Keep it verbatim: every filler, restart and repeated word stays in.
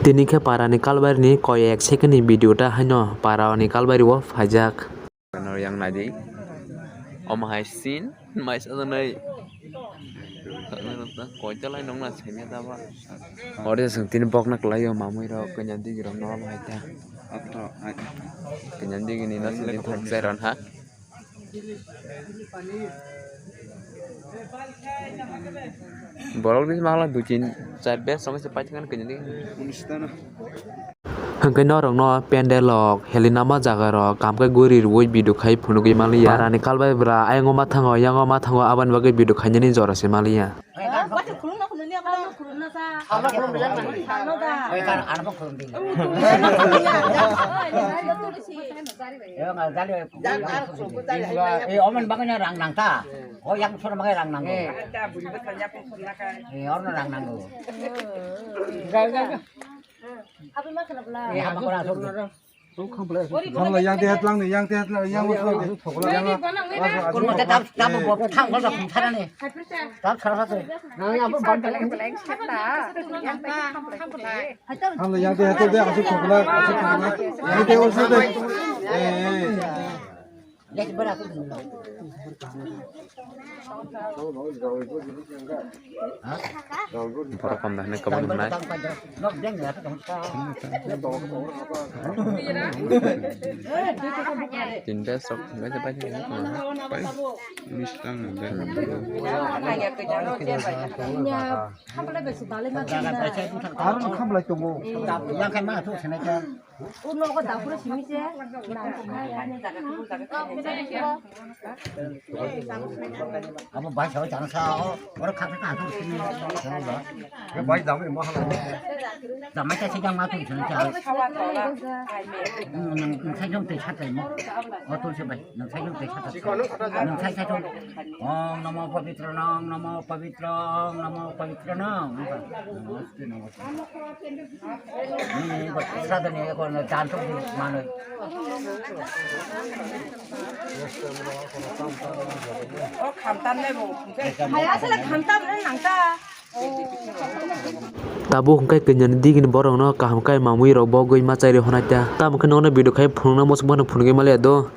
Tini khe para ni kalbari ni koi ek second ni video ta haino para ni kalbari o phaijak. Ano yang nai di. Omo hai scene, mai sa nai. Koi chalai nong na semi ta ba. Ore sung tin bok na klai yo mamui rok kanya di rok no hai ta. Kanya di ni na sini thok zai ron ha. Borok bisi mahla dui tin char bes song se paithak kanya di. Hwnkhe norokno pendel rok helinama jaga rok kaham khe guri rwui video khai phunugwi manliya. Parani kalbai bwra ayang o mathango, yang o mathango, aboni bagwi video khainani jora se manliya. Omen bagwi rang nang ta. O yang sor bagwi rang nango. Orno rang nango. Aboni ma khwna bwla. Yang tehat lang ni, yang tehat lang, yang tehat lang, yang tehat lang. Kurma ta tab tab bo thang ko thang thara ni. Tab thara thara. Nang yang bo ban ta lang. Thang yang tehat de, asuk thokla, asuk thokla. Yang tehat de. Eh. Borok hamda hinwi kwbangma wngnai. Tinta sok hinwi se pai thangwi tong. Aro khamlai tongo. Yang khai ma thok sinai kha. O nogo daphuru simi se. Abo bai sao chana sa o, oro khaksa ka hasu simi. Bai dam ma hala. Dam ma cha sijang ma tu sini cha. Nang sai jong te cha tai mo. O tu se bai, nang sai jong te cha tai. Nang sai sai jong. Om namo pavitra nang, namo pavitra, namo pavitra nang. Namaste, namaste. Tabuk hwnkhe kanyani digini borokno kaham khe mamwi rok bo gwi ma chairi honai ta. Tamo khe nono video khai phunukna muchung phano phunugwi maliya do.